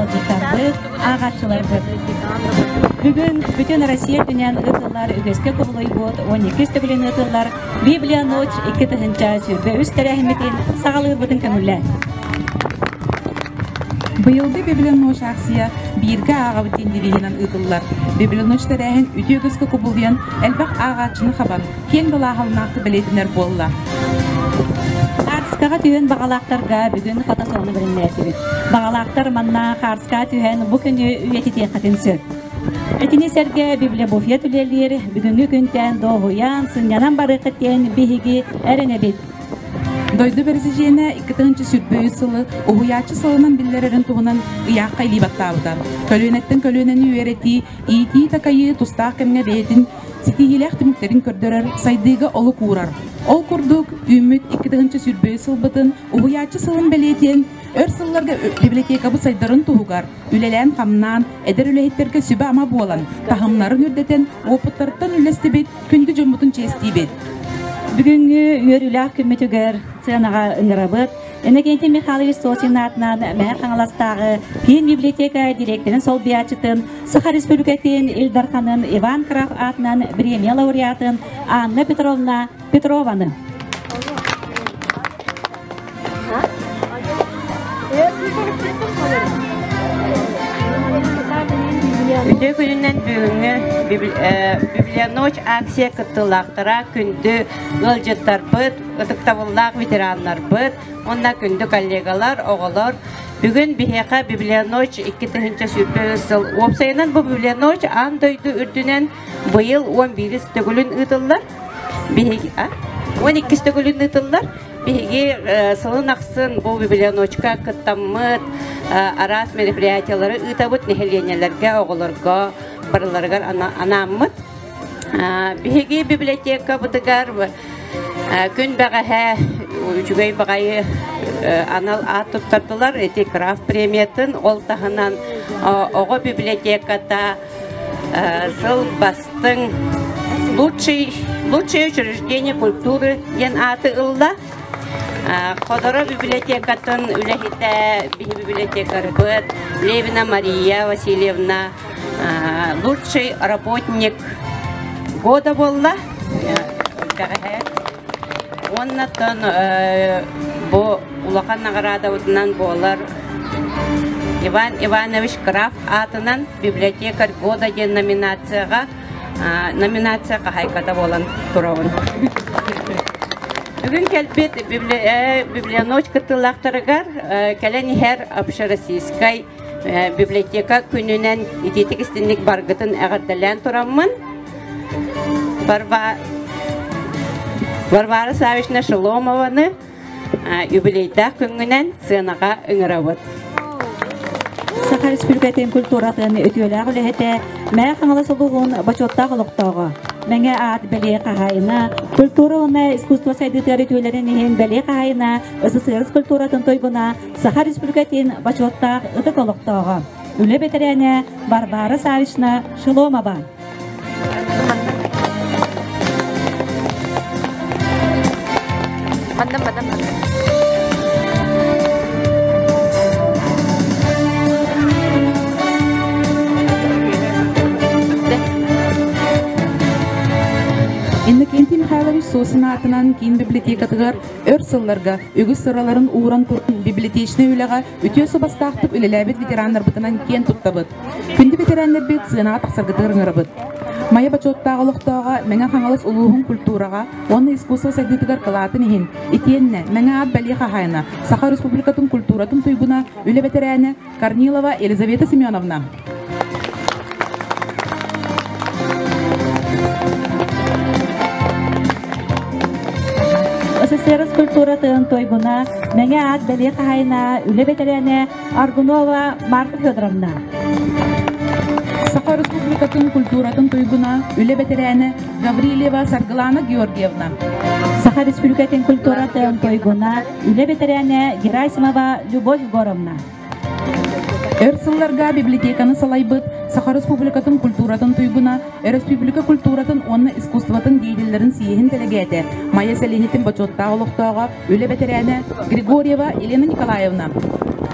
ыалдьыттарбыт, ааҕааччыларбыт! Бүгүн бүтүн Россия үрдүнэн ыытыллар үгэскэ кубулуйбут 12 төгүлүн ыытыллар Библия ночь 2023 тэрээһиммитин саҕалыырбытын көҥүллээн. Быйылгы Библия ночь аахсыйа бииргэ ааҕабыт диэн девиһинэн ыытыллар. Библия ночь тэрээһин үтүө үгэскэ кубулуйан, элбэх ааҕааччыны хабан, киэҥ далааһыннаахтык бэлиэтэнэр буолла. Хаарскаҕа түһэн баҕалаахтарга бүгүн хата сону бэлэмнээтибит. Баҕалаахтар манна хаарска түһэн бу күнү үйэтитиэххитин сөп. Итини сэргэ библиобуфет үлэлиир, бүгүҥҥү күнтэн дуоһуйан, сынньанан барыаххыт диэн биһиги эрэнэбит. Дойду бэрэсидьиэнэ 2023 сылы уһуйааччы сылынан биллэрэрин туһунан ыйаахха илии баттаабыта. Көлүөнэттэн көлүөнэни үөрэтии, иитии-такайыы тустаах кэмҥэ бэйэтин ситиһиилээх түмүктэрин көрдөрөр, сайдыыга олук уурар. Ол курдук, үүммүт 2023 сылбытын уһуйааччы сылын бэлиэтиэн, өр сылларга библиотекабыт сайдарын туһугар үлэлээн-хамнаан, эдэр үлэһиттэргэ сүбэ-ама буолан, таһымнарын үрдэтэн, уопуттарыттан үллэстибит күндү дьоммутун чиэстиибит. Бүгүҥҥү үөрүүлээх күммүтүгэр сыанаҕа ыҥырабыт Иннокентий Михайлович Сосин аатынан Мэҥэ Хаҥаластааҕы киин библиотека дириэктэрин солбуйааччытын, Саха Республикатын Ил Дарханын Иван Краф аатынан бириэмийэ лауреатын Анна Петровна Петрованы. Үтүө күнүнэн бүгүҥҥү Библионочь акция кыттыылаахтара күндү ыалдьыттарбыт, ытыктабыллаах ветераннарбыт уонна күндү коллегалар, оҕолор, бүгүн биһиэхэ Библионочь 2023 сыл уопсайынан бу Библионочь аан дойду үрдүнэн быйыл 11 төгүлүн ыытыллар. Биһиги 12 төгүлүн ыытыллар. Биһиги сылын ахсын бу библионочка кыттаммыт араас мероприятиялары ыытабыт нэһилиэнньэлэргэ, оҕолорго барыларыгар анааммыт. Биһиги библиотекабытыгар күн бэҕэһээ үчүгэй баҕайы анал аат туттардылар. Ити крафт премиятын, ол таһынан оҕо библиотеката сыл бастыҥ лучший лучшее учреждение культуры диэн ааты ылла. Ходоро библиотекатын үлэһитэ биһи библиотекарбыт Левина Мария Васильевна лучший работник года буолла. Уоннаттан бу улахан наҕараадабытынан буолар Иван Иванович Краф аатынан библиотекарь года диэн номинацияҕа номинация хаһайката буолан турабын. Бүгүн кэлбит библионочь кыттыылаахтарыгар кэлэн иһэр общероссийскай библиотека күнүнэн итиитик истинник баргытын эҕэрдэлээн тураммын Варвара Савична Шеломованы юбилейдаах күҥҥүнэн сыанаҕа ыҥырабыт. Саха Республикатын культуратын үтүөлээх үлэһитэ, Мэҥэ Хаҥалас улууһун бочуоттаах олохтооҕо, Мэҥэ аат бэлиэ хаһаайына, культура уонна искусство сайдыытыгар үтүөлэрин иһин бэлиэ хаһаайына, СССР культуратын туйгуна, Саха Республикатын бочуоттаах ытык олохтооҕо, үлэ бэтэрээнэ Варвара Савична Шеломова. Манна, манна, манна. Иннокентий Михайлович Сосин аатынан киин библиотекатыгар өр сылларга үгүс сыраларын ууран туран библиотечнай үлэҕэ үтүө суобастаахтык үлэлээбит ветераннарбытынан киэн туттабыт. Күндү бэтэрээннэрбит сыанаҕа тахсаргытыгар ыҥырабыт. Майа бочуоттаах олохтооҕо Мэҥэ Хаҥалас улууһун культураҕа уонна искусство сайдыытыгар кылаатын иһин, итиэннэ Мэҥэ аат бэлиэ хаһаайына, Саха Республикатын культуратын туйгуна, үлэ бэтэрээнэ Корнилова Елизавета Семеновна. СССР культуратын туйгуна, Мэҥэ аат бэлиэ хаһаайына, үлэ бэтэрээнэ Аргунова Марфа Федоровна. Саха Республикатын культуратын туйгуна, үлэ бэтэрээнэ Гаврильева Саргылана Георгиевна. Саха Республикатын культуратын туйгуна, үлэ бэтэрээнэ Герасимова Любовь Егоровна. Өр сылларга библиотеканы салайбыт Саха Республикатын культуратын туйгуна, өрөспүүбүлүкэ культуратын уонна искусствотын деятеллэрин съеһин дэлэгээтэ, Майа сэлиэнньэтин бочуоттаах олохтооҕо, үлэ бэтэрээнэ Григорьева Елена Николаевна.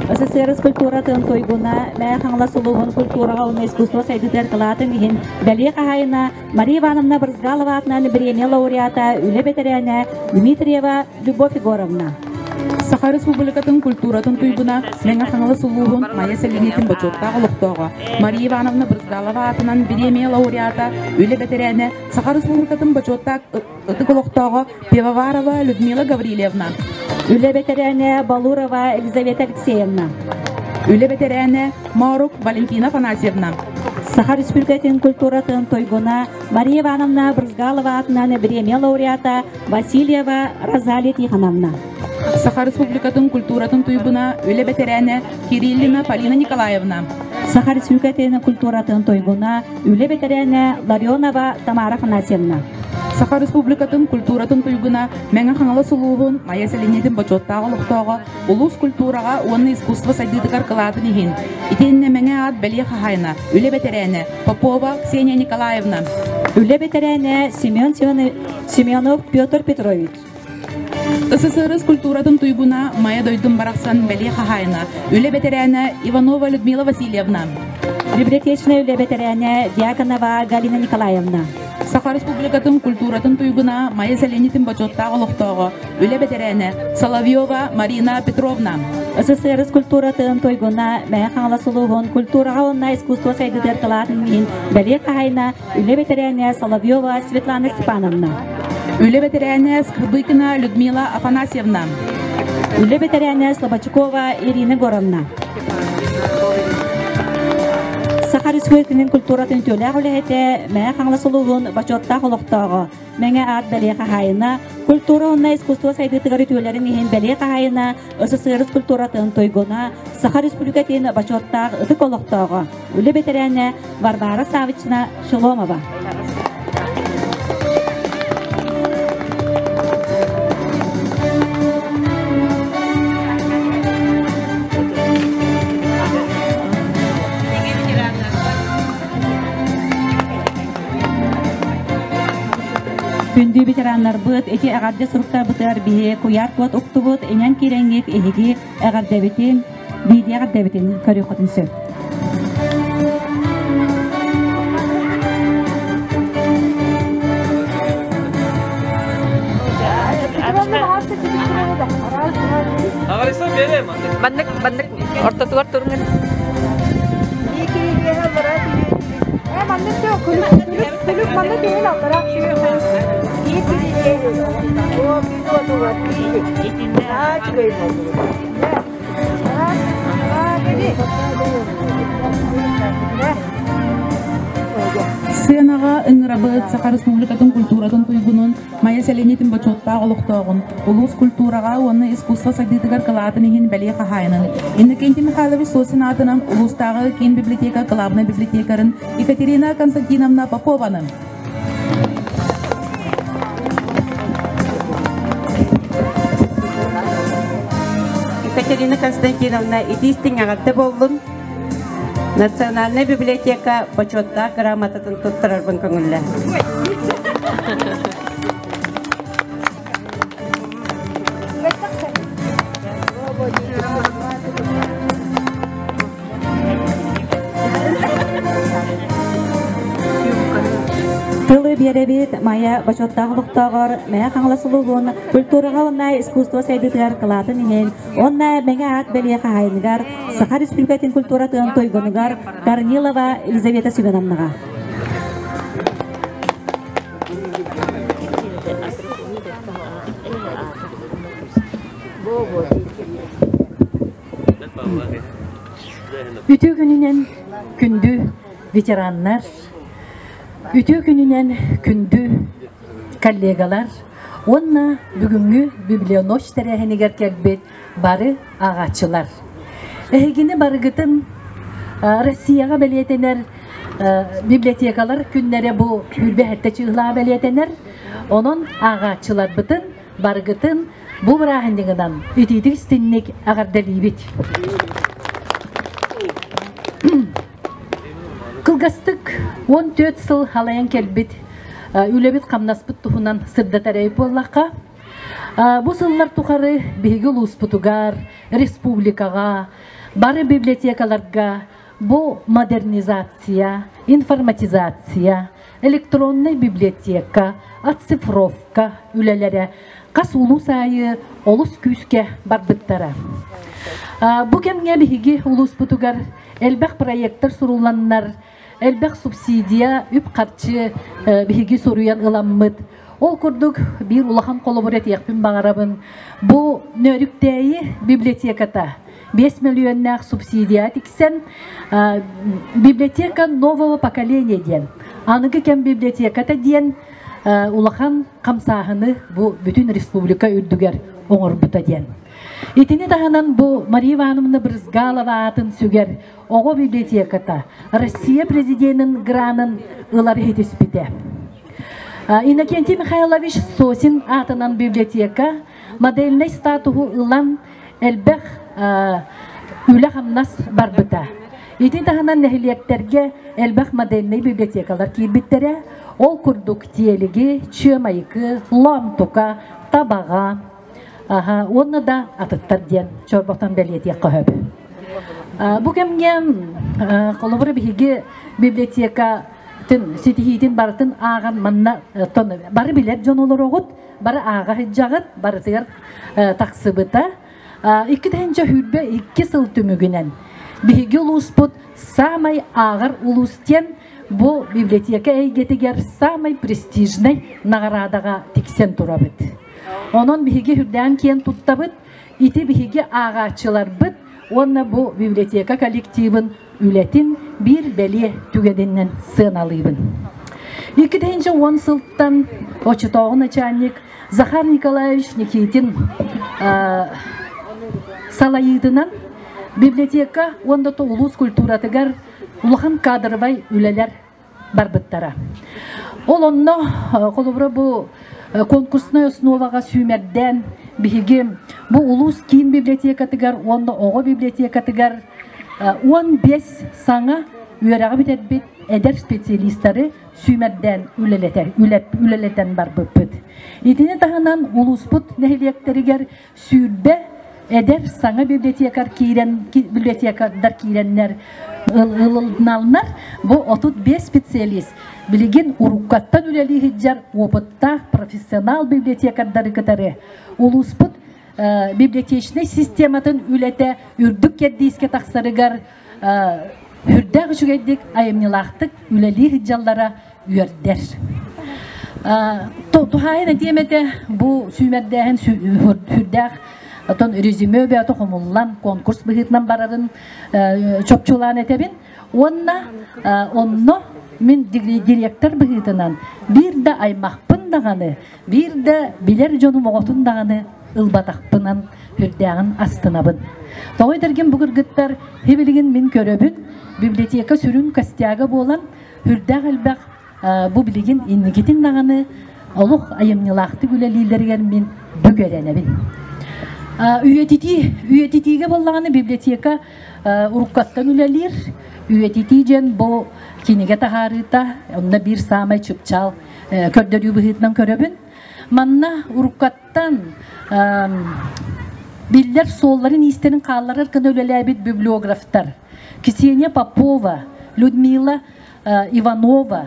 СССР культуратын туйгуна, Мэҥэ Хаҥалас улууһун культураҕа уонна искусство сайдыытыгар кылаатын иһин бэлиэ хаһаайына Мария Ивановна Брызгалова аатынан бириэмийэ лауреата, үлэ бэтэрээнэ Дмитриева Любовь Егоровна. Саха Республикатын культуратын туйгуна Мэҥэ Хаҥалас улууһун Майа сэлиэнньэтин бочуоттаах олохтооҕо Мария Ивановна Брызгалова аатынан бириэмийэ лауреата, үлэ бэтэрээнэ, Саха Республикатын бочуоттаах ытык олохтооҕо Пивоварова Людмила Гаврильевна. Үлэ бэтэрээнэ Балурова Елизавета Алексеевна. Үлэ бэтэрээнэ Морук Валентина Афанасьевна. Саха Республикатын культуратын туйгуна Мария Ивановна Брызгалова аатынан бириэмийэ лауреата Васильева Розалия Тихоновна. Саха Республикатын культуратын туйгуна, үлэ бэтэрээнэ Кириллина Полина Николаевна. Саха Республикатын культуратын туйгуна, үлэ бэтэрээнэ Ларионова Тамара Афанасьевна. Саха Республикатын культуратын туйгуна, Мэҥэ Хаҥалас улууһун Майа сэлиэнньэтин бочуоттаах олохтооҕо улуус культураҕа уонна искусство сайдыытыгар кылаатын иһин, итиэннэ Мэҥэ аат бэлиэ хаһаайына, үлэ бэтэрээнэ Попова Ксения Николаевна. Үлэ бэтэрээнэ Семен Семенов Петр Петрович. СССР культуратын туйгуна Майа дойдум барахсан бэлиэ хаһаайына, үлэ бэтэрээнэ Иванова Людмила Васильевна. Библиотечнай үлэ бэтэрээнэ Дьяконова Галина Николаевна. Саха Республикатын культуратын туйгуна Майа сэлиэнньэтин бочуоттаах олохтооҕо, үлэ бэтэрээнэ Соловьева Марина Петровна. СССР культуратын туйгуна Мэҥэ Хаҥалас улууһун культураҕа уонна искусство сайдыытыгар кылаатын иһин бэлиэ хаһаайына, үлэ бэтэрээнэ Соловьева Светлана Степановна. Үлэ бэтэрээнэ Скрыбыкина Людмила Афанасьевна. Үлэ бэтэрээнэ Слободчукова Ирина Горовна. Саха Республикатын культуратын үтүөлээх үлэһитэ, Мэҥэ Хаҥалас улууһун бочуоттаах олохтооҕо, Мэҥэ аат бэлиэ хаһаайына, культура уонна искусство сайдыытыгар үтүөлэрин иһин бэлиэ хаһаайына, СССР культуратын туйгуна, Саха Республикатын бочуоттаах ытык олохтооҕо, үлэ бэтэрээнэ Варвара Савична Шеломова. Күндү ветераннарбыт, ити эҕэрдэ суруктарбытыгар биһи куйаар код уктубут, инэн киирэҥҥит эһиги эҕэрдэбитин, видео эҕэрдэбитин көрүөххүтүн сөп. Маннык маннык ортотугар туруҥ. Сыанаҕа ыҥырабыт Саха Республикатын культуратын туйгунун, Майа сэлиэнньэтин бочуоттаах олохтооҕун, улуус культураҕа уонна искусство сайдыытыгар кылаатын иһин бэлиэ хаһаайынын Иннокентий Михайлович Сосин аатынан улуустааҕы киин библиотека кылаабынай библиотекарын Екатерина Константиновна Попованы. Екатерина Константиновна итиистиҥ эҕэрдэ буоллун. Национальнай библиотека бочуоттаах грамотатын туттарарбын көҥүллэ. Тылы биэрэбит Майа бочуоттаах олохтооҕор Мэҥэ Хаҥалас улууһун культураҕа уонна искусство сайдыытыгар кылаатын иһин уонна Мэҥэ аат бэлиэ хаһаайыныгар Саха Республикатын культуратын туйгунугар Корнилова Елизавета Семеновнаҕа. Үтүө күнүнэн күндү ветераннар, үтүө күнүнэн күндү коллегалар уонна бүгүҥҥү библионочь тэрээһинигэр кэлбит бары ааҕааччылар. Эһигини барыгытын Россияҕа бэлиэтэнэр библиотекалар күннэрэ бу сүүрбэ чыыһылаҕа бэлиэтэнэр. Онон ааҕааччыларбытын барыгытын бу бырааһынньыгынан итиитик истинник эҕэрдэлиибит. Кылгастык 14 сыл халайан кэлбит үлэбит-хамнаспыт туһунан сырдатар эбит буоллахха, бу сыллар тухары биһиги улууспутугар, республикаҕа, Бары библиотекаларга бу модернизация, информатизация, электроннай библиотека, оцифровка үлэлэрэ хас улуус аайы олус күүскэ барбыттара. Бу кэмҥэ биһиги улууспутугар элбэх проектар сурулланнар, элбэх субсидия, үп-харчы биһиги суруйан ыламмыт. Ол курдук биир улахан холобур этиэхпин баҕарабын. Бу Нөөрүктээйи библиотеката 5 мөлүйүөннээх субсидия тиксэн библиотека нового поколения диэн аныгы кэм библиотеката диэн улахан хамсааһыны бу бүтүн республика үрдүгэр оҥорбута диэн. Итини таһынан бу Мария Ивановна Брызгалова аатын сүгэр оҕо библиотеката Россия президенин гранын ылар иһитиспитэ. Иннокентий Михайлович Сосин аатынан библиотека модельнай статуһу ылан элбэх үлэ-хамнас барбыта. Ити таһынан нэһилиэктэргэ элбэх модельнай библиотекалар киирбиттэрэ. Ол курдук Тиэлиги, Чыамайыкы, Лоомтука, Табаҕа, аха, уонна да атыттар диэн чорботон бэлиэтиэххэ сөп. Бу кэмҥэ холобура биһиги библиотека ситиһиитин барытын ааҕан манна бары билэр дьон олороҕут, бары ааҕа сылдьаҕыт, барытыгар тахсыбыта. 2022 сыл түмүгүнэн биһиги улууспут саамай ааҕар улуус диэн бу библиотека эйгэтигэр саамай престижнэй наҕараадаҕа тиксэн турабыт. Онон биһиги үрдээн киэн туттабыт. Ити биһиги ааҕааччыларбыт уонна бу библиотека коллективын үлэтин биир бэлиэ түгэнинэн сыаналыыбын. 2010 сылтан оччотооҕу начальник Захар Николаевич Никитин салайыытынан библиотека уонна улуус культуратыгар улахан кадровай үлэлэр барбыттара. Ол онно холобура бу конкурснай основаҕа сүүмэрдээн биһиги бу улуус киин библиотекатыгар уонна оҕо библиотекатыгар 15 саҥа үөрэҕи бүтэрбит эдэр специалистары сүүмэрдээн үлэлэтэр үлэлэтэн барбыппыт. Итини таһынан улууспут нэһилиэктэригэр 20 эдэр саҥа библиотекар киирэн библиотекардар киирэннэр ылылналлар. Бу 35 специалист билигин уруккаттан үлэлии сылдьар опыттаах профессионал библиотекардары кытары улууспут библиотечнай систематын үлэтэ үрдүк кэрдиискэ тахсарыгар үрдээх үчүгэйдик айымньылаахтык үлэлии сылдьаллара үөрдэр. Туһаайын этиэм этэ, бу сүүмэрдээһин сүрдээх отон резюме бэйэтэ хомуллан конкурс быһыытынан барарын чопчулаан этэбин. Уонна онно мин директор быһыытынан биир да аймахпын даҕаны, биир да билэр дьонум оҕотун даҕаны ылбатахпынан үрдээҕин астынабын. Тоҕо этэргин бу кыргыттар хибилигин мин көрөбүн, библиотека сүрүн костяга буолан үрдээх элбэх бу билигин инникитин даҕаны олох айымньылаахтык үлэлииллэригэр мин бүк эрэнэбин. Үйэтитии, үйэтитиигэ буоллаҕына библиотека уруккаттан үлэлиир. Үйэтитии диэн бу кинигэ таһаарыыта, онно биир саамай чыпчаал көрдөрүү быһыытынан көрөбүн. Манна уруккаттан биллэр суолларын-иистэрин хаалларар гына үлэлээбит библиографтар Ксения Попова, Людмила Иванова,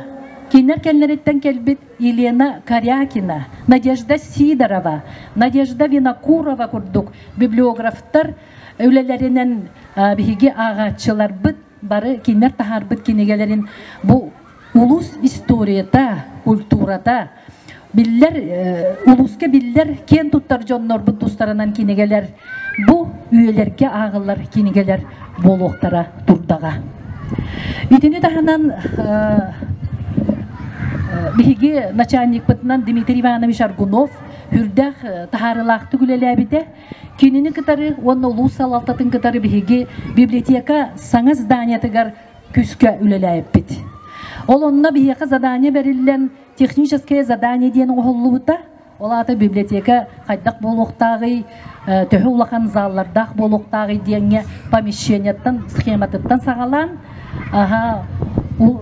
кинилэр кэннилэриттэн кэлбит Елена Корякина, Надежда Сидорова, Надежда Винокурова курдук библиографтар үлэлэринэн биһиги ааҕааччыларбыт бары кинилэр таһаарбыт кинигэлэрин бу улуус историята, культурата биллэр улууска биллэр киэн туттар дьоннорбут тустарынан кинигэлэр бу үйэлэргэ ааҕыллар кинигэлэр буолуохтара турдаҕа. Итини таһынан биһиги начальникпытынан Дмитрий Иванович Аргунов үрдээх таһаарыылаахтык үлэлээбитэ. Кинини кытары уонна улуус салалтатын кытары биһиги библиотека саҥа зданиетыгар күүскэ үлэлээбиппит. Ол онно биһиэхэ задание бэриллэн техническое задание диэн оҥоһуллубута. Ол аата библиотека хайдах буолуохтааҕый, төһө улахан заллардаах буолуохтааҕый диэҥҥэ помещениеттан, схематыттан саҕалаан, аха,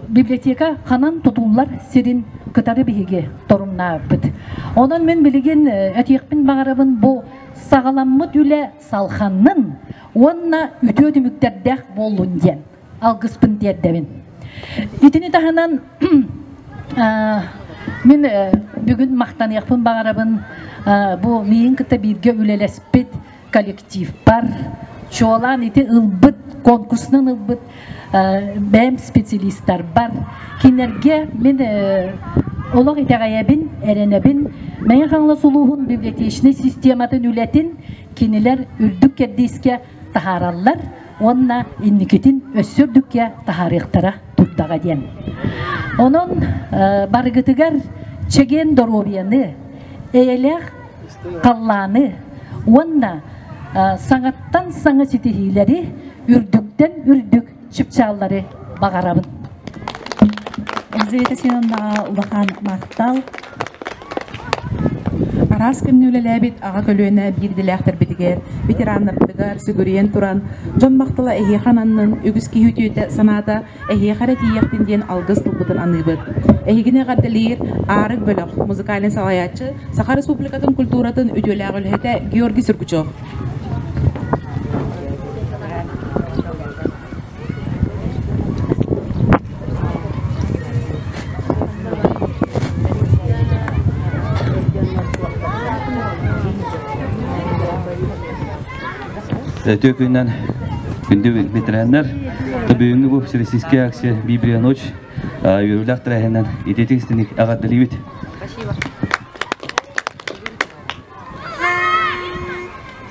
библиотека ханан тутуллар сирин кытары биһиги торумнаабыт. Онон мин билигин этиэхпин баҕарабын бу саҕаламмыт үлэ салханнын. уонна үтүө түмүктэрдээх буоллун диэн алгыспын тиэрдэбин. Итини таһынан мин бүгүн махтаныахпын баҕарабын бу миигин кытта бииргэ үлэлэспит коллективпар, чуолаан ити ылбыт конкурсунан ылбыт бэйэм специалистарбар, кинилэргэ мин олох итэҕэйэбин, эрэнэбин. Мэҥэ Хаҥалас улууһун библиотечнай систематын үлэтин кинилэр үрдүк кэрдиискэ таһаараллар уонна инникитин өссө үрдүккэ таһаарыахтара турдаҕа диэн. Онон барыгытыгар чэгиэн доруобуйаны, эйэлээх халлааны уонна саҥаттан саҥа ситиһиилэри, үрдүктэн үрдүк чыпчааллары баҕарабын. Елизавета Семеновнаҕа улахан махтал. Араас кэмҥэ үлэлээбит аҕа көлүөнэ биир идэлээхтэрбитигэр, ветераннарбытыгар сүгүрүйэн туран, дьон махтала эһиэхэ ананнын, үгүс киһи үтүөтэ санаата эһиэхэ эрэ тиийиэхтин диэн алгыс тылбытын аныыбыт. Эһигини эҕэрдэлиир Аарык бөлөх музыкальнай салайааччы, Саха Республикатын культуратын үтүөлээх үлэһитэ Георгий Сургучев. Үтүө күнүнэн күндү ветераннар, бүгүҥҥү бу Всероссийская акция «Библия ночь» үөрүүлээх тэрээһинэн ититик истиник эҕэрдэлиибит.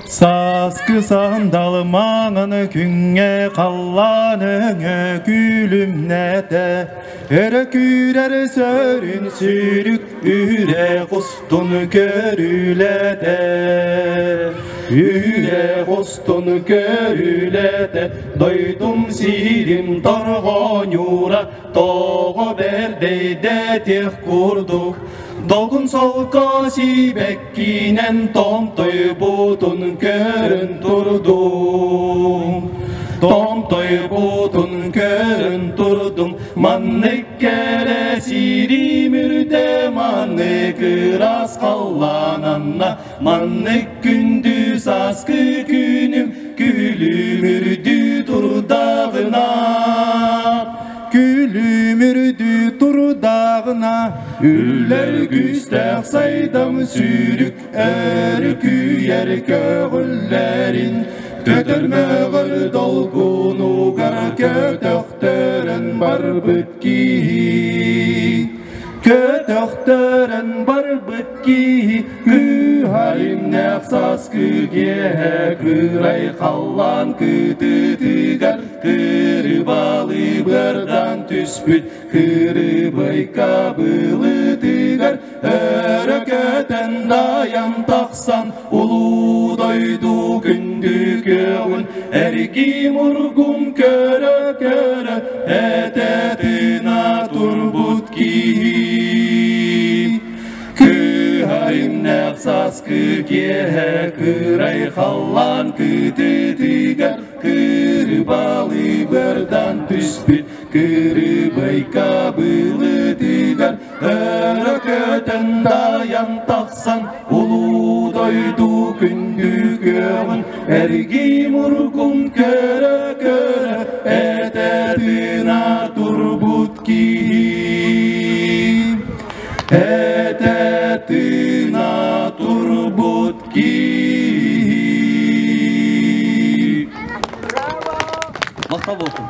Сааскы сандал маҥан күҥҥэ халлаан өҥө күлүмнэтэ, Өрө күүрэр сөрүн сүүрүк үрэх устун көрүлэтэ. Үрэх устун көрүлэтэ, дойдум сирим торҕоньуура, тоҕо бэрдэйдэтиэх курдук, Долгун солко сибэккинэн томтойбутун көрөн турдум. Томтойбутун көрөн турдум, маннык кэрэ сирим үрдэ, маннык ыраас халлаананна, маннык күндү сааскы күнүм күлүмүрдүү турдаҕына. Күлүмүрдүү турдаҕына, үллэр күүстээх сайдам сүүрүк өрүкүйэр көҕүллэрин, көтөр мөҕөр долгунугар көтөхтөрөн барбыт киһи. Көтөхтөрөн барбыт киһи кыыһар-имнээх сааскы киэһэ кыырай халлаан кытыытыгар кырыбалы быардан түспүт кырыбайка былытыгар өрө көтөн дайан тахсан улуу дойду күндү күөҕүн эргим-ургум көрө-көрө этэ тыына турбут киһи. Кыыһар-имнээх сааскы киэһэ кыырай халлаан кытыытыгар кырыбалы бырдан түспүт кырыбайка былытыгар өрө көтөн дайан тахсан улуу дойду күндү күөҕүн эргим-ургум көрө-көрө этэ тыына турбут киһи. Этэ тыына турбут киһи. Махтал буолсун.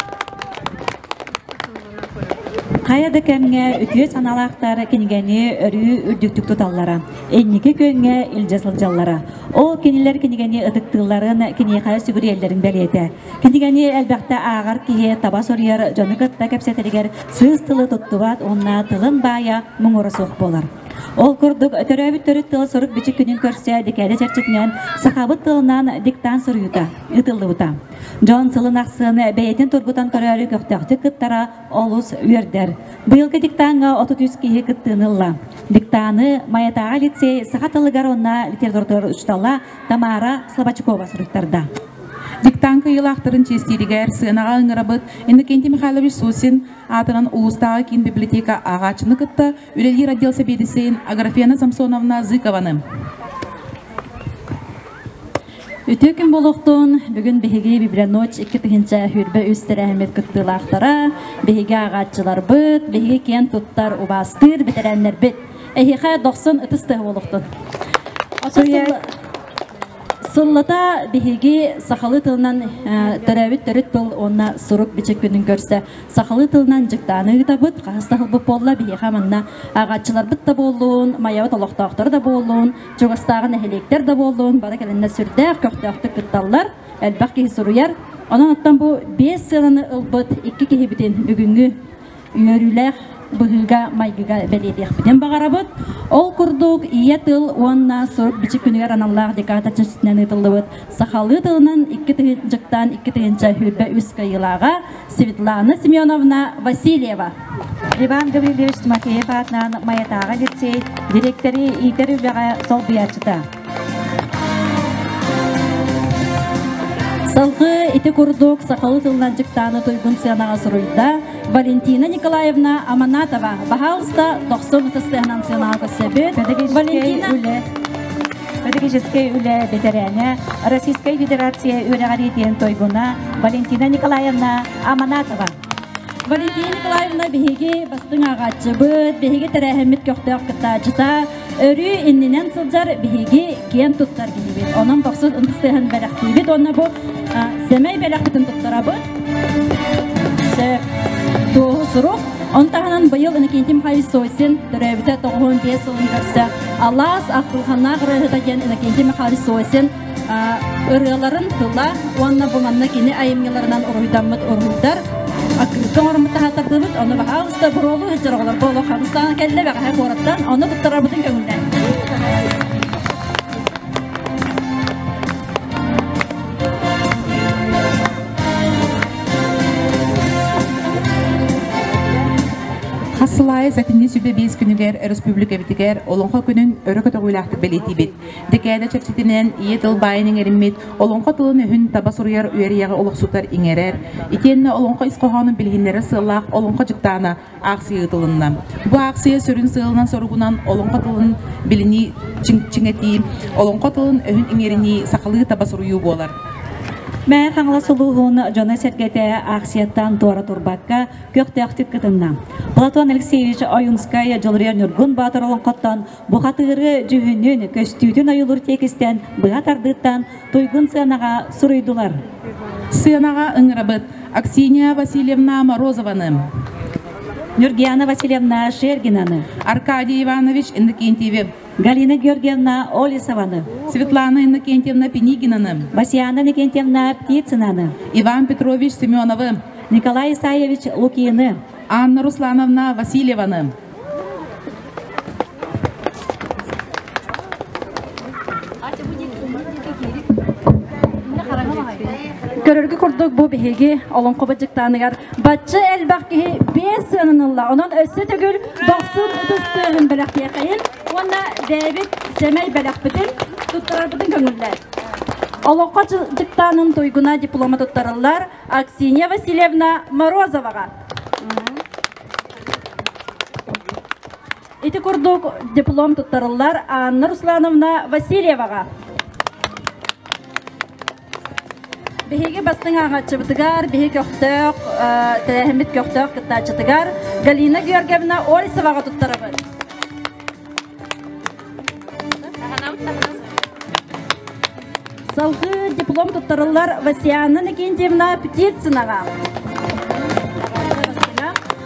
Хайа да кэмҥэ үтүө санаалаахтар кинигэни өрүү үрдүктүк туталлара, инники күөҥҥэ илдьэ сылдьаллара. Ол кинилэр кинигэни ытыктыылларын, киниэхэ сүгүрүйэллэрин бэлиэтэ. Кинигэни элбэхтэ ааҕар киһи таба суруйар дьону кытта кэпсэтэригэр сыыс тылы туттубат уонна тылын баайа муҥура суох буолар. Ол курдук, төрөөбүт төрүт тыл сурук-бичик күнүн көрсө декада чэрчитинэн сахабыт тылынан диктант суруйуута ыытыллыбыта. Дьон сылын ахсын бэйэтин тургутан көрөөрү көхтөөхтүк кыттара олус үөрдэр. Быйылгы диктаҥҥа 33 киһи кыттыыны ылла. Диктаны Майатааҕы лицей саха тылыгар уонна литературатыгар учуутала Тамара Слободчукова суруйтарда. Диктант кыайыылаахтарын чиэстииригэр сыанаҕа ыҥырабыт Иннокентий Михайлович Сосин аатынан улуустааҕы киин библиотека ааҕааччыны кытта үлэлиир отдел сэбиэдиссэйин Аграфена Самсоновна Зыкованы. Үтүө күн буолуохтун, бүгүн биһиги Библионочь 2023 тэрээһиммит кыттыылаахтара, биһиги ааҕааччыларбыт, биһиги киэн туттар, убаастыыр бэтэрээннэрбит. Эһиэхэ дохсун ытыс тыаһа буолуохтун. Сыллата биһиги сахалыы тылынан төрөөбүт төрүт тыл уонна сурук-бичик күнүн көрсө сахалыы тылынан дьыктааны ыытабыт. Хаһыс да сылбыт буолла, биһиэхэ манна ааҕааччыларбыт да буоллун, Майабыт олохтоохторо да буоллун, чугастааҕы нэһилиэктэр да буоллун, бары кэлэннэр сүрдээх көхтөөхтүк кытталлар, элбэх киһи суруйар. Онон оттон бу биэс сыананы ылбыт икки киһибитин бүгүҥҥү үөрүүлээх быһыыга-майгыга бэлиэтиэхпитин баҕарабыт. Ол курдук, ийэ тыл уонна сурук-бичик күнүгэр аналлаах декада чэрчитинэн ыытыллыбыт сахалыы тылынан икки дьыктаан 2 023 кыайыылааҕа Светлана Семеновна Васильева. Иван Гаврильевич Тимофеев аатынан Майатааҕы лицей дириэктэри иитэр үлэҕэ солбуйааччыта. Салгыы ити курдук сахалыы тылынан дьыктааны туйгун сыанаҕа суруйда Валентина Николаевна Аманатова. Баһаалыста тохсун ытыс тыаһынан сыанаҕа көрсөбүт. Валентина үлэ педагогическай үлэ бэтэрээнэ, Российскай Федерация үөрэҕириитин туйгуна Валентина Николаевна Аманатова. Валентина Николаевна биһиги бастыҥ ааҕааччыбыт, биһиги тэрээһиммит көхтөөх кыттааччыта, өрүү иннинэн сылдьар биһиги киэн туттар киһибит. Онон бохсун ытыс тыаһын бэлэхтиибит уонна бу сэмэй бэлэхпитин туттарабыт. Сөп. Туоһу сурук. Он таһынан быйыл Иннокентий Михайлович Сосин төрөөбүтэ 95 сылын көрсө Алаас ахтылҕаннаах ырыаһыта диэн Иннокентий Михайлович Сосин ырыаларын тыла уонна бу манна кини айымньыларынан уруһуйдаммыт уруһуйдар аккырыыкка оҥороммут таһааттардыбыт. Ону баһаалыста буруолуу сылдьар оҕолор бу олох хабыстаан кэллэ бэҕэһээ куораттан ону туттарарбытын көҥүллээн. Хас сыл аайы сэтинньи сүбэ биэс күнүгэр өрөспүүбүлүкэбитигэр Олоҥхо күнүн өрө көтөҕүүлээхтик бэлиэтиибит. Дэкээдэ чэрчитинэн ийэ тыл баайын иҥэриммит, олоҥхо тылын-өһүн таба суруйар үөрүйэҕи олохсутар иҥэрэр, итиэннэ олоҥхо ис хоһоонун билиһиннэрэр сыаллаах Олоҥхо дьыктаана аахсыйа ыытылынна. Бу аахсыйа сүрүн сыалынан-соругунан олоҥхо тылын билинии чиҥэтии, олоҥхо тылын өһүн иҥэринии, сахалыы таба суруйуу буолар. Мэҥэ Хаҥалас улууһун дьоно-сэргэтэ аахсыйаттан туора турбакка көхтөөхтүк кытынна. Платон Алексеевич Ойунскай Дьулуруйар Ньургун Боотур олоҥхоттон бухатыыры дьүһүнүн, көстүүтүн ойуулуур тиэкистэн быһа тардыыттан туйгун сыанаҕа суруйдулар. Сыанаҕа ыҥырабыт Аксинья Васильевна Морозованы, Нюргияна Васильевна Шергинаны, Аркадий Иванович Иннокентьеви, Галина Георгиевна Олесованы, Светлана Иннокентьевна Пенигинаны, Васяна Иннокентьевна Птицынаны, Иван Петрович Семеновы, Николай Исаевич Лукины, Анна Руслановна Васильеваны. Көрөргө курдук бу биһиги олоҥхобут дьыктааныгар бачча элбэх киһи биэс сыанан ылла. Онон өссө төгүл дохсун ытыс тыаһын бэлэхтиэхэйин уонна бэйэбит сэмэй бэлэхпитин туттарарбытын көҥүллээр. Олоҥхо дьыктаанын туйгуна диплома туттарыллар Аксинья Васильевна Морозоваҕа. Ити курдук диплом туттарыллар Анна Руслановна Васильеваҕа. Биһиги бастыҥ ааҕааччыбытыгар, биһи көхтөөх, тэрээһиммит көхтөөх кыттааччытыгар Галина Георгиевна Олесоваҕа туттарабыт. Салгыы диплом туттарыллар Васяна Никентьевна Птицынаҕа.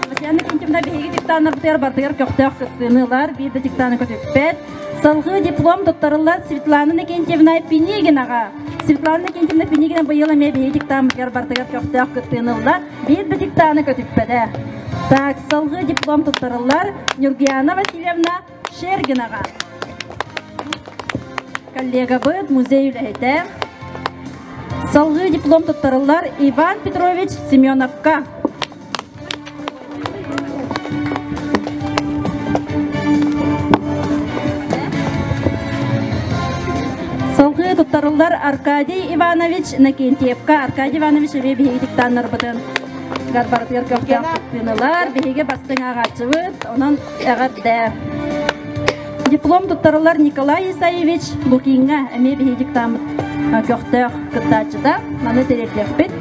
Васяна Никентьевна биһиги диктаннарбытыгар бардыгар көхтөөх кыттыыны ылар, биир да диктаны көтүппэт. Салгыы диплом туттарыллар Светлана Никентьевна Пинигинаҕа. Светлана Никентьевна Пинигина быйыл эмиэ биһиги диктаммытыгар бардыгар көхтөөх кыттыыны ылла, биир да диктаны көтүппэтэ. Так, салгыы диплом туттарыллар Нюргияна Васильевна Шергинаҕа. Коллегабыт музей үлэһитэ. Салгыы диплом туттарыллар Иван Петрович Семеновка. Салгыы туттарыллар Аркадий Иванович Накентьевка. Аркадий Иванович эмиэ биһиги диктаннарбытын барытыгар көхтөөх кыттыынылар. Биһиги бастыҥ ааҕааччыбыт, онон эҕэрдэ. Диплом туттарылар Николай Исаевич Лукиҥҥа эмиэ биһиги диктаммыт. көхтөөх кыттааччыта. Маны тириэрдиэхпит.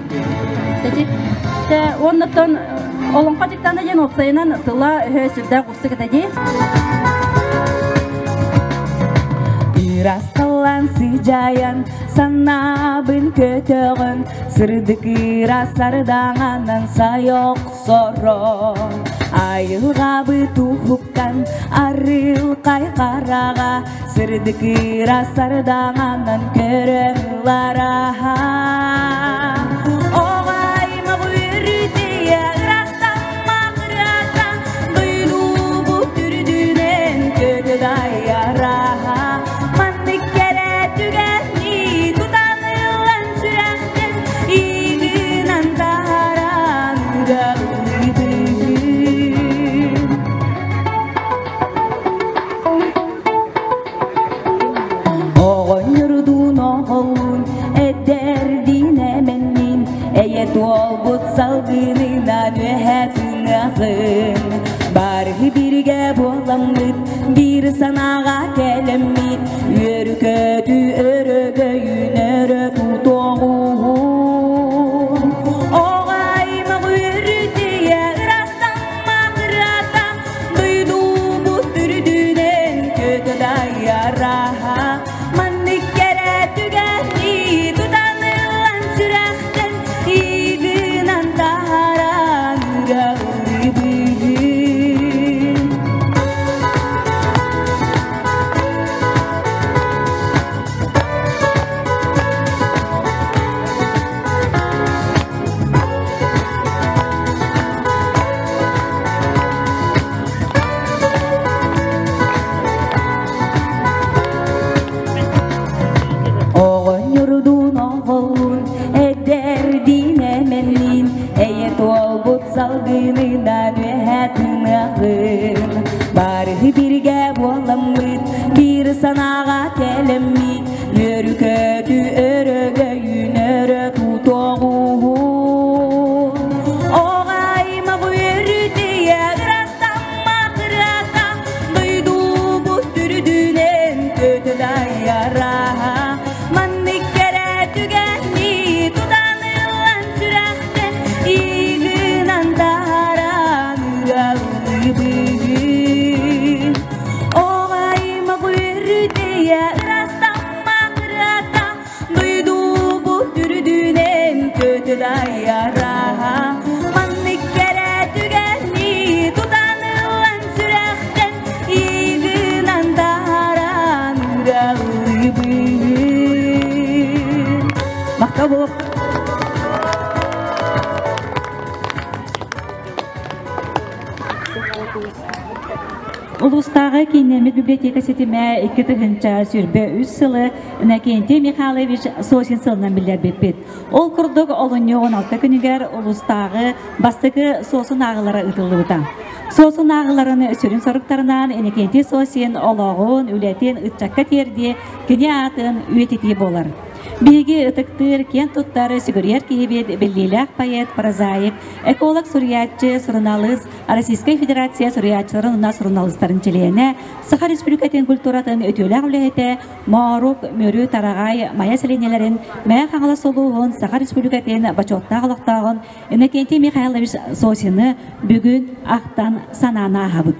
Оннуттан олоҥхо дьыктаана диэн уопсайынан тыла өһө сүрдээх уустук этэ дии. Ырасталлан сыдьайан, санаабын көтөҕөн, сырдык ыраас сардаҥанан сайок соро. Айылҕабыт уһуктан, арылхай хараҕа, сырдык ыраас сардаҥанан көрөн ылара. Оҕаймах үөрүүтүйэ ырастамма кырата, дойдубут үрдүнэн көтө дайара. Маннык кэрэ түгэни тутан ылан сүрэхтэн иигинэн таһааран ыралыыбын. Оҕонньордуун оҕолуун, эдэрдиин эмэнниин, эйэ туолбут салгынынан үөһэ тыыныаҕын. Барыһы бииргэ буоламмыт, биир санааҕа кэлэммит, үөрү-көтүү өрөгөйүн өрө тутуоҕуһун. Оҕо аймах үөрүүтүйэ ырастамма кырата, дойдубут үрдүнэн көтө дайара. Маннык кэрэ түгэни тутан ылан сүрэхтэн иигинэн таһааран ыралыыбын. Оҕонньордуун оҕолуун, эдэрдиин эмэнниин, эйэ туолбут салгынынан үөһэ тыыныаҕын. Барыһы бииргэ буоламмыт, биир санааҕа кэлэммит, үөрү-көтүү өрөгөйүн өрө тутуоҕуһун. Оҕо аймах үөрүүтүйэ ырастамма кырата, дойдубут үрдүнэн көтө дайара. Маннык кэрэ түгэни тутан ылан сүрэхтэн иигинэн таһааран ыралыыбын. Оҕо аймах үөрүүтүйэ ырастамма кырата, дойдубут үрдүнэн көтө дайара. Маннык кэрэ түгэни тутан ылан сүрэхтэн иигинэн таһааран ыралыыбын. Махтал буолуох. Улуустааҕы кииннэммит библиотека ситимэ 2023 сылы Иннокентий Михайлович Сосин сылынан биллэрбиппит. Ол курдук олунньу 16 күнүгэр улуустааҕы бастакы Сосун ааҕылара ыытыллыбыта. Сосун ааҕыларын сүрүн соруктарынан Иннокентий Сосин олоҕун, үлэтин ыччакка тиэрдии, кини аатын үйэтитии буолар. Биһиги ытыктыыр, киэн туттар, сүгүрүйэр киһибит биллиилээх поэт, прозаик, эколог суруйааччы, суруналыыс, Российскай Федерация суруйааччыларын уонна суруналыыстарын чилиэнэ, Саха Республикатын культуратын үтүөлээх үлэһитэ Моорук, Мүрү, Тараҕай, Майа сэлиэнньэлэрин Мэҥэ Хаҥалас улууһун Саха Республикатын бочуоттаах олохтооҕун Иннокентий Михайлович Сосины бүгүн ахтан санаан ааһабыт.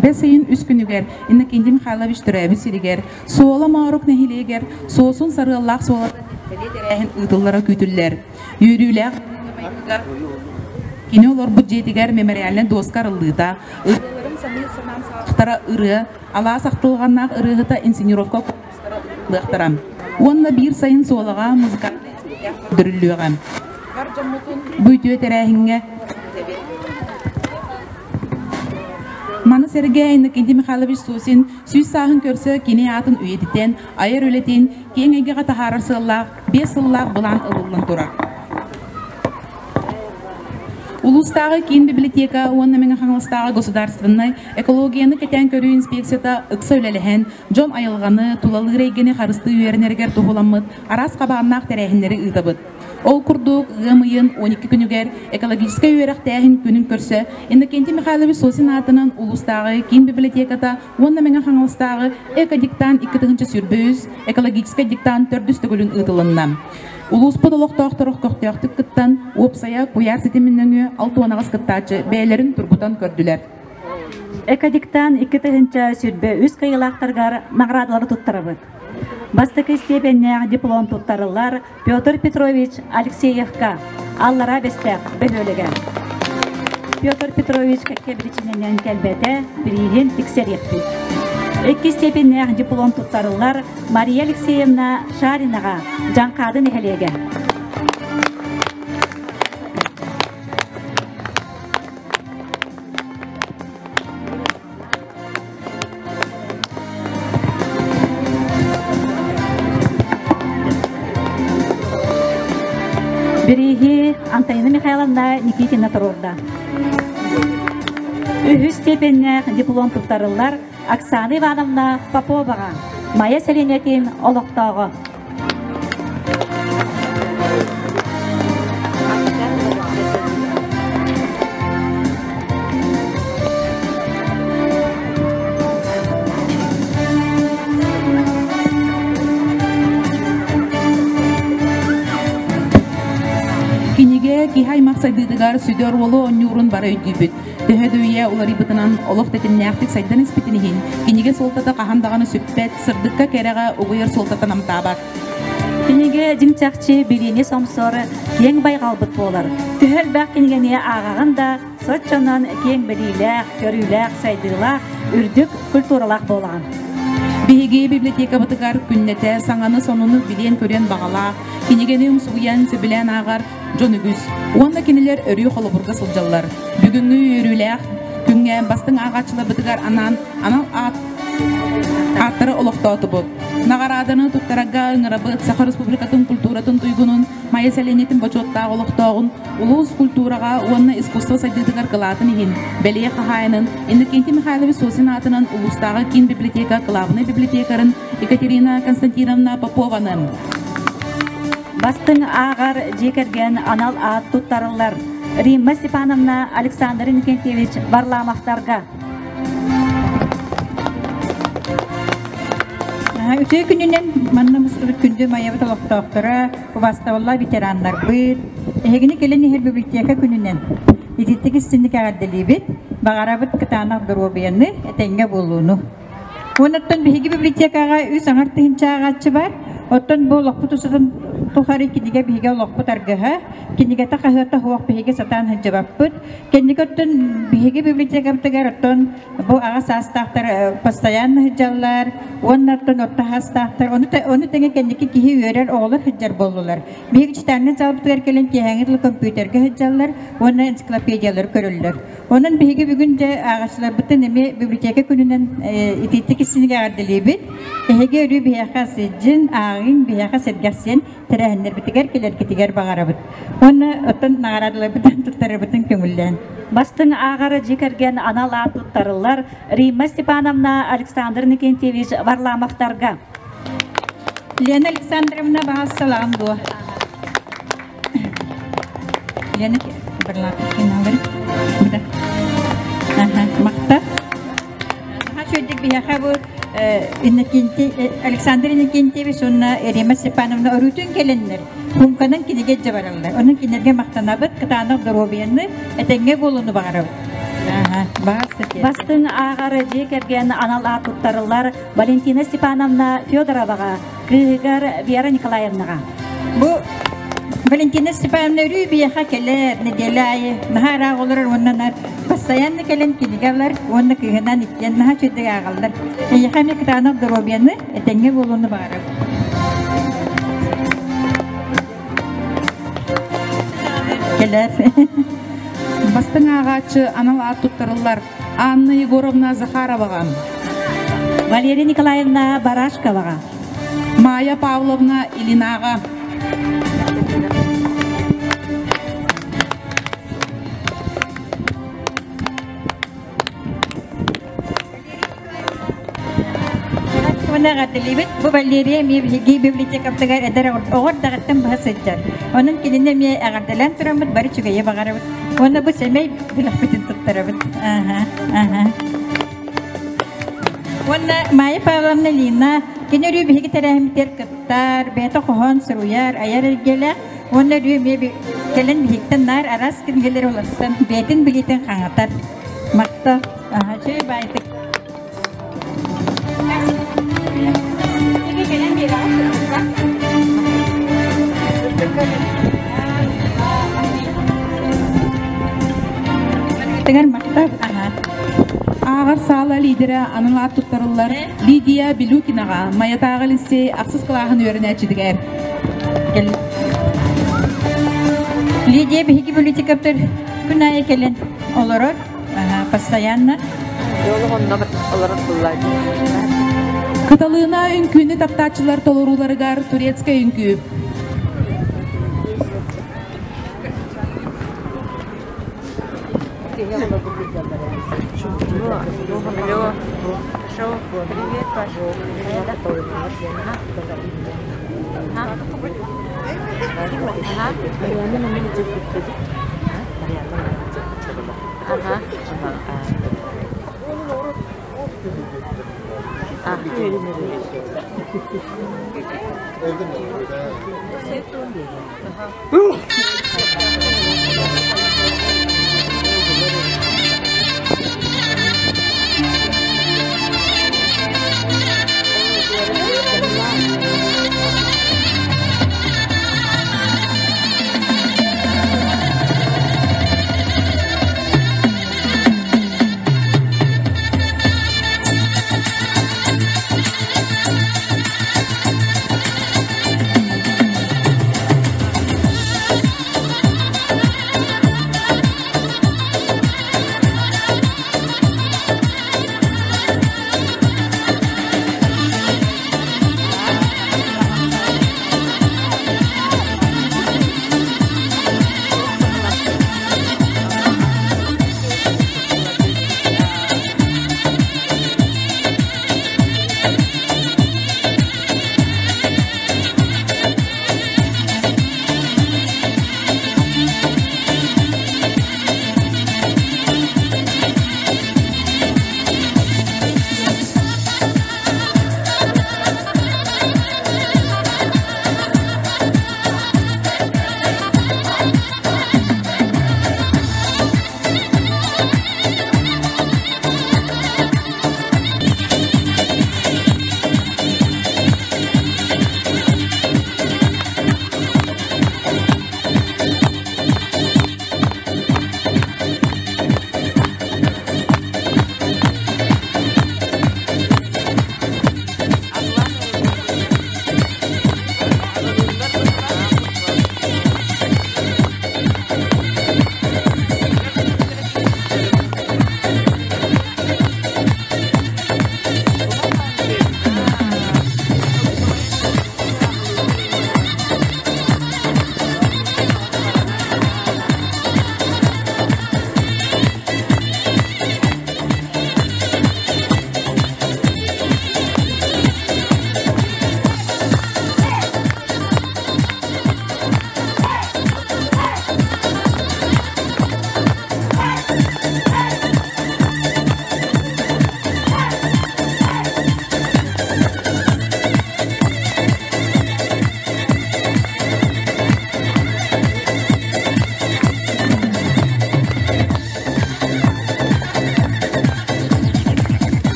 Бэс ыйын үс күнүгэр Иннокентий Михайлович төрөөбүт сиригэр Суола Моорук нэһилиэгэр Суосун сарыаллаах суолата бэлиэ тэрээһин ыытыллара күүтүллэр. Үөрүүлээх кини олорбут дьиэтигэр мемориальнай дуоска арыллыыта, ырыаларын саныыр санаам саҕахтара ырыа, алаас ахтылҕаннаах ырыаһыта инсценировка конкурстара ыытыллыахтара. Уонна биир сайын Суолаҕа музыкальнай испэктээк көрдөрүллүөҕэ. Бар дьоммутун бу үтүө тэрээһиҥҥэ Маны сэргэ Иннокентий Михайлович Сосин 100 сааһын көрсө кини аатын үйэтитэн, айар үлэтин киэҥ эйгэҕэ таһаарар сыаллаах 5 сыллаах былаан ылыллан турар. Улуустааҕы киин библиотека уонна Мэҥэ Хаҥаластааҕы государственнай экологияны кэтээн көрүү инспекцията ыкса үлэлэһэн, дьон айылҕаны, тулалыыр эйгэни харыстыы үөрэнэригэр туһуламмыт араас хабааннаах тэрээһиннэри ыытабыт. Ол курдук, ыам ыйын 12 күнүгэр экологическай үөрэхтээһин күнүн көрсө Иннокентий Михайлович Сосин аатынан улуустааҕы киин библиотеката уонна Мэҥэ Хаҥаластааҕы экодиктант 2023 экологическай диктант төрдүс төгүлүн ыытылынна. Улууспут олохтоохторо көхтөөхтүк кыттан, уопсайа куйаар ситимин нөҥүө 68 кыттааччы бэйэлэрин тургутан көрдүлэр. Экодиктант 2023 кыайыылаахтарыгар наҕараадалары туттарабыт. Бастакы степеннээх диплом туттарыллар Петр Петрович Алексеевка, Аллараа Бэстээх бөһүөлэгэ. Петр Петрович кэккэ биричиинэнэн кэлбэтэ, бирииһин тиксэриэхпит. Иккис степеннээх диплом туттарыллар Мария Алексеевна Шаринаҕа, Дьаҥхаады нэһилиэгэ. Бирииһи Антонина Михайловна Никитина туруорда. Үһүс степеннээх диплом туттарыллар Оксана Ивановна Поповаҕа, Майа сэлиэнньэтин олохтооҕо. Кинигэ киһи аймах сайдыытыгар сүдү оруолу оонньуурун бары өйдүүбүт. Төһө да үйэ уларыйбытынан олох тэтимнээхтик сайдан испитин иһин, кинигэ суолтата хаһан даҕаны сүппэт, сырдыкка кэрэҕэ угуйар суолтата намтаабат. Кинигэ дьиҥ-чахчы билиини сомсор, киэҥ байҕалбыт буолар. Төһө элбэх кинигэни ааҕаҕын да, соччонон киэҥ билиилээх, көрүүлээх, сайдыылаах, үрдүк культуралаах буолаҕын. Биһиги библиотекабытыгар күннэтэ саҥаны-сонуну билиэн-көрүөн баҕалаах, кинигэни умсугуйан, сөбүлээн ааҕар дьон үгүс. Уонна кинилэр өрүү холобурга сылдьаллар. Бүгүҥҥү үөрүүлээх күҥҥэ бастыҥ ааҕааччыларбытыгар анаан анал аат ааттары олохтоотубут. Наҕарааданы туттарарга ыҥырабыт Саха Республикатын культуратын туйгунун Майа сэлиэнньэтин бочуоттаах олохтооҕун улуус культураҕа уонна искусство сайдыытыгар кылаатын иһин бэлиэ хаһаайынын Иннокентий Михайлович Сосин аатынан улуустааҕы киин библиотека кылаабынай библиотекарын Екатерина Константиновна Попованы. Бастыҥ ааҕар дьиэ кэргэн анал аат туттарыллар. Римма Степановна Александр Иннокентьевич Варламовтарга. Үтүө күнүнэн манна мустубут күндү Майабыт олохтоохторо, убаастабыллаах ветераннарбыт, эһигини кэлэн иһэр библиотека күнүнэн ититтик истинник эҕэрдэлиибит, баҕарабыт кытаанах доруобуйаны, этэҥҥэ буолууну. Уоннаттан биһиги библиотекаҕа үс аҥар тыһыынча ааҕааччы бар. Оттон бу олохпут устатын тухары кинигэ биһиги олохпут аргыһа. Кинигэтэ хаһыата суох биһиги сатаан сылдьыбаппыт. Кэнники оттон биһиги библиотекабытыгар оттон бу аҕа саастаахтар постоянно сылдьаллар уонна оттон орто саастаахтар ону, ону тэҥэ кэнники киһи үөрэр оҕолор сылдьар буоллулар. Биһиги читальный залбытыгар кэлэн киэһээҥи дылы компьютерга сылдьаллар уонна энциклопедиялары көрөллөр. Онон биһиги бүгүн дьэ ааҕааччыларбытын эмиэ библиотека күнүнэн итиитик истиҥник эҕэрдэлиибит. Эһиги өрүү биһиэхэ сылдьын, ааҕыҥ, биһиэхэ сэргэхсийэн тэрээһиннэрбитигэр кэлэргитигэр баҕарабыт. Уонна оттон наҕараадаларбытын туттарарбытын көҥүллээн. Бастыҥ ааҕар дьиэ кэргэн анал аат туттарыллар Римма Степановна, Александр Никентьевич Варламовтарга. Лена Александровна баҕас салаҕын дуо? Лена Махта. Үчүгэйдик биһиэхэ бу Иннокентий Александр Иннокентьевич уонна Рима Степановна өрүүтүн кэлэннэр хумканан кинигэ илдьэ бараллар. Онон кинилэргэ махтанабыт, кытаанах доруобуйаны, этэҥҥэ буолууну баҕарабыт. Бастыҥ ааҕар дьиэ кэргэн анал аат туттарыллар Валентина Степановна Федороваҕа, кыыһыгар Вера Николаевнаҕа. Бу Валентина Степановна өрүү биһиэхэ кэлэр нэдиэлэ аайы наһаа ыраах олорор уонна наар постоянно кэлэн кинигэ ылар уонна кыыһынан иккиэн наһаа үчүгэйдик ааҕаллар. Эйиэхэ эмиэ кытаанах доруобуйаны, этэҥҥэ буолууну баҕарабын. Кэлэр. Бастыҥ ааҕааччы анал аат туттарыллар Анна Егоровна Захароваҕа. Валерия Николаевна Барашковаҕа. Майя Павловна Ильинаҕа. Уонна эҕэрдэлиибит. Бу Валерия эмиэ биһиги библиотекабытыгар эдэр оҕо эрдэҕиттэн быһа сылдьар. Онон кинини эмиэ эҕэрдэлээн тураммыт бары үчүгэйи баҕарабыт. Уонна бу сэмэй бэлэхпитин туттарабыт. Аха, аха. Уонна Майя Павловна Лина кини өрүү биһиги тэрээһиммитигэр кыттар, бэйэтэ хоһоон суруйар, айар эйгэлээх. Уонна өрүү эмиэ кэлэн биһиктэн наар араас кинигэлэри уларсан бэйэтин билиитин хаҥатар. Махтал. Аха, чэй баайтык. Тыгар махтал. Аха. Ааҕар саала лидерэ анал аат туттарыллар Лидия Билюкинаҕа Майатааҕы лицей ахсыс кылааһын үөрэнээччитигэр. Лидия биһиги библиотекабытыгар күн аайы кэлэн олорор. Постоянно. Кыталыына үҥкүүнү таптааччылар толорууларыгар турецкай үҥкүү.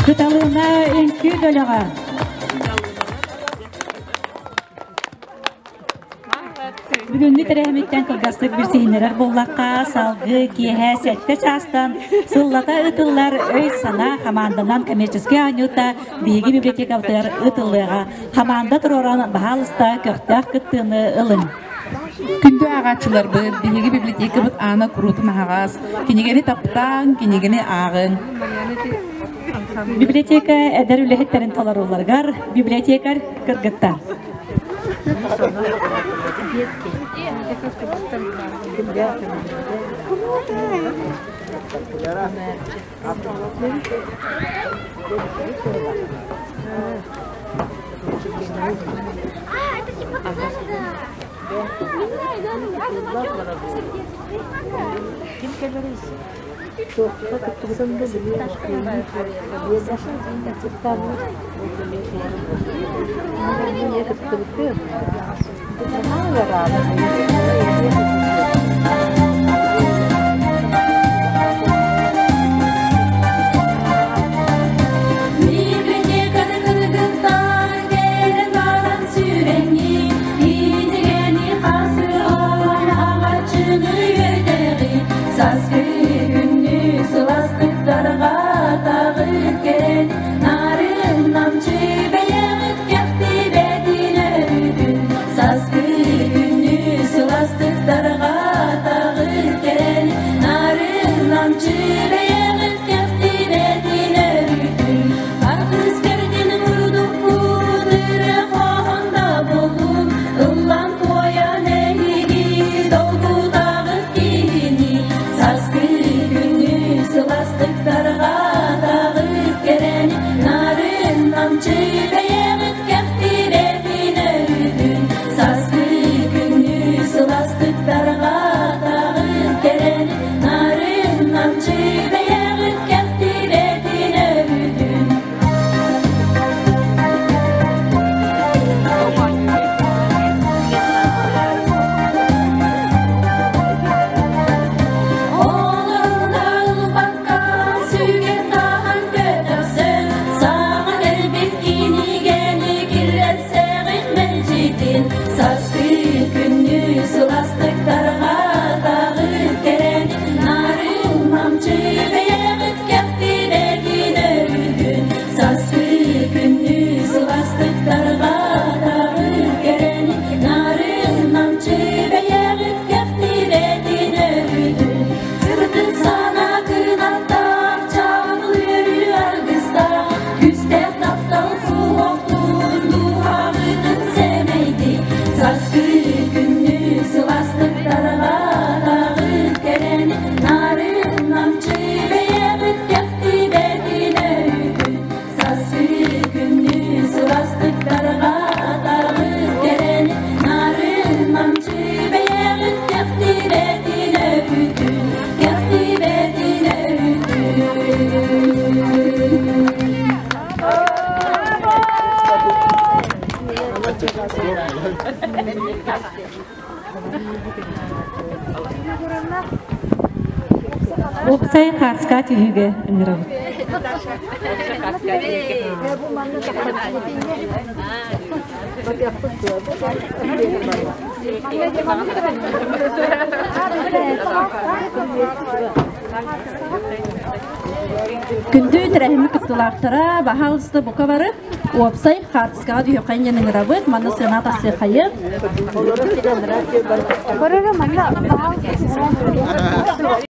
Кыталыына үҥкүү бөлөҕө. Бүгүҥҥү тэрээһимиттэн кылгастык билсиһиннэрэр буоллахха, салгыы киэһэ сэттэ чаастан сыллата ыытыллар өй-санаа хамаанданан коммерческай оонньуута биһиги библиотекабытыгар ыытыллыаҕа. Хамаанда туруоран, баһаалыста, көхтөөх кыттыыны ылыҥ. Күндү ааҕааччыларбыт, биһиги библиотекабыт аана куруутун аһаҕас. Кинигэни таптааҥ, кинигэни ааҕыҥ. Библиотека эдэр үлэһиттэрин толорууларыгар библиотекарь кыргыттар. Библиотеканы кыргыттар кэлэн баран сүрэҥҥин, кинигэни хасыһан аҕаччыны үөтэҕин, сааскы күннү сыластыктарга таҕыт кэлэн, нарын намчы бэйэҕит кэхтибэтин өрүтүн, сааскы күннү сыластыктарга таҕыт кэлэн, нарын намчы бэйэҕит кэхтибэтин өрүтүн, Аргыс бэрдин мурдуккун ырыа хоһоон да буоллун, ыллаан туойан эһиги долгутаҕыт киһини, сааскы күннү сыластыктарга таҕыт кэрэн, нарын намчы бэйэҕит кэхтибэтин өрүтүн, сааскы күннү сыластыктарга таҕыт кэрэн, нарын намчы бэйэҕит кэхтибэтин өрүтүн. Олорун ылбакка сүгэн таһан көтөхсөн, саҥа кэлбит кинигэни киллэрсэҕит мэлдьитин, сааскы күннү сыластыктарга таҕыт кэрэн, нарын намчы бэйэҕит кэхтибэтин өрүтүн, сааскы күннү сыластыктарга таҕыт кэрэн, нарын намчы бэйэҕит кэхтибэтин өрүтүн, сырдык санаа кынаттаах, чаҕыл үөрүү аргыстаах, күүстээх таптал суһуохтуун дууһаҕытын сэмэйдик, сааскы күннү сыластыктарга таҕыт кэрэн, нарын намчы бэйэҕит кэхтибэтин өрүтүн, сааскы күннү сыластыктарга таҕыт кэрэн, нарын намчы бэйэҕит кэхтибэтин өрүтүн, кэхтибэтин өрүтүн. Уопсай хаарска түһүүгэ ыҥырабыт. Күндү тэрээһиммит кыттыылаахтара, баһаалыста бука бары уопсай хаартыскаҕа түһүөххэйин диэн ыҥырабыт, манна сыана тахсыаххайын.